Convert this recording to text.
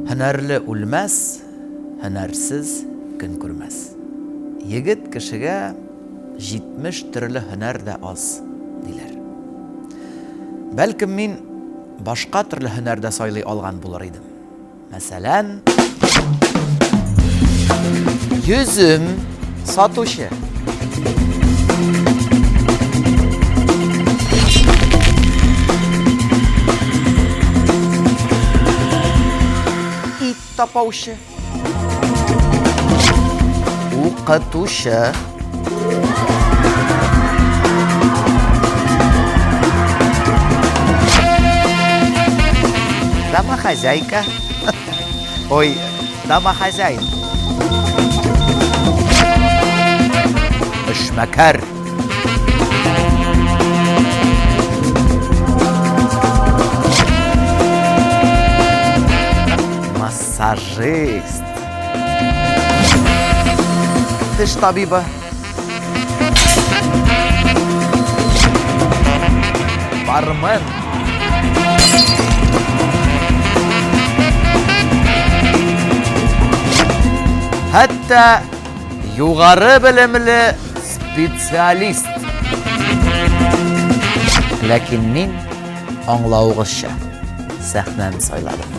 Һөнәрле үлмәс, һөнәрсез көн күрмәс. Егет кешегә 70 төрле һөнәр дә аз, диләр. Бәлкем мин башка төрле һөнәр дә сайлый алган булыр идем. Мәсәлән, йөзем сатучы. Ит тапаучы. Укытучы. Домохозяйка. Ой, домохозяин. Эшмәкәр. Массажист. Теш табибы. Бармен. Хәтта югары белемле специалист. Ләкин мин, аңлавыгызча, сәхнәне сайладым.